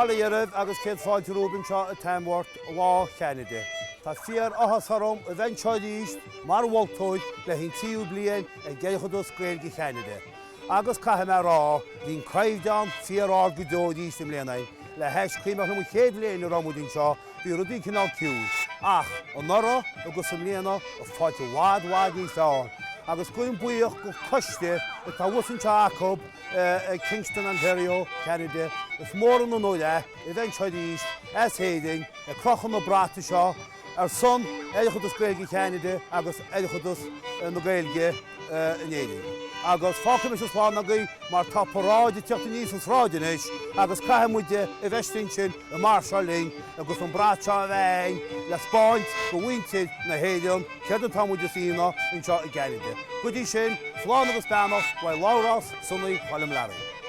Bail ó Dhia oraibh agus céad fáilte romhaibh anseo i Tamworth, lá Cheanada. Tá fíor áthas orm a bheith anseo arís mar mholtóir le haghaidh an tríú bliain ag Oireachtas Gaeilge Cheanada. Agus caithfidh mé a rá, bhí an caighdeán fíor ard go deo arís i mbliana. Le hais, cuimhneach liom an chéad bhliain a raibh muid anseo, bhí rudaí cineál ciúin. Ach anuraidh agus i mbliana, tá fáilte i bhfad, bhfad níos fearr. Agus gabhaim buíoch go coiste atá thuas anseo acu i Kingston, Ontario, Ceanada. Is mór an onóir é a bheith anseo arís as Éirinn ag crochadh na brata seo ar son Oireachtas Gaeilge Cheanada agus Oireachtas na Gaeilge in Éirinn. Agus fágfaidh mise slán agaibh mar tá paráid ag tíocht aníos an sráid anois agus caithfidh muid a bheith istigh ansin ag máirseáil linn agus an brat seo a bheith againn le 'spáint do mhuintir na hÉireann céard atá muid ag déanamh anseo i gCeanada. Go dtí sin, slán agus beannacht uaidh Labhrás Sonaí Choilm Learaí.